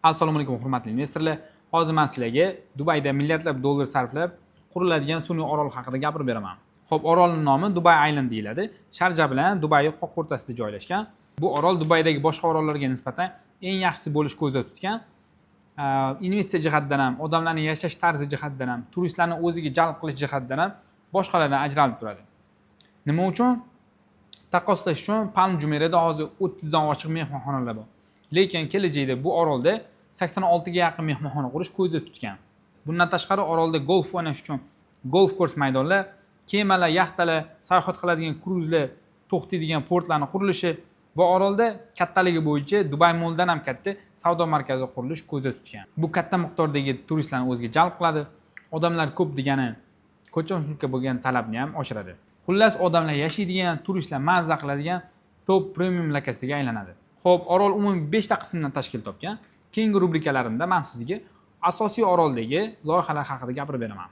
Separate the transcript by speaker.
Speaker 1: Assalomu alaykum, hurmatli investorlar. Hozir man sizlarga Dubayda milliardlab dollar sarflab quriladigan sun'iy orol haqida gapirib beraman. Xo'p, orolning nomi Dubai Island deyiladi. Sharja bilan Dubay qoq o'rtasida joylashgan. Bu orol Dubaydagi boshqa orollarga nisbatan eng yaxshisi bo'lish ko'zda tutgan. Investitsiya jihatidan ham, odamlarning yashash tarzi jihatidan ham, turistlarni o'ziga jalb qilish jihatidan ham boshqalardan ajralib turadi. Nima uchun? Taqqoslash uchun, Palm Jumeirahda hozir 30 dan oshiq mehmonxonalar bor. Lekin kelajakda bu orolda 86 ga yaqin mehmonxona qurish ko'zda tutgan. Bundan tashqari, orolda golf o'ynash uchun golf course maydonlar, kemalar, yaxtalar, sayohat qiladigan kruzlar to'xtaydigan portlarni qurilishi va orolda kattaligi bo'yicha Dubay Malldan ham katta savdo markazi qurilish ko'zda tutgan. Bu katta miqdordagi turistlarni o'ziga jalb qiladi. Odamlar ko'p degani ko'chma bo'lgan talabni ham oshiradi. Xullas, odamlar yashaydigan, turistlar mazza qiladigan top premium lokatsiyaga aylanadi. Xo'p, orol umumiy 5 ta qismdan tashkil topgan. Keyingi rubrikalarimda man sizga asosiy oroldagi loyihalar haqida gapirib beraman.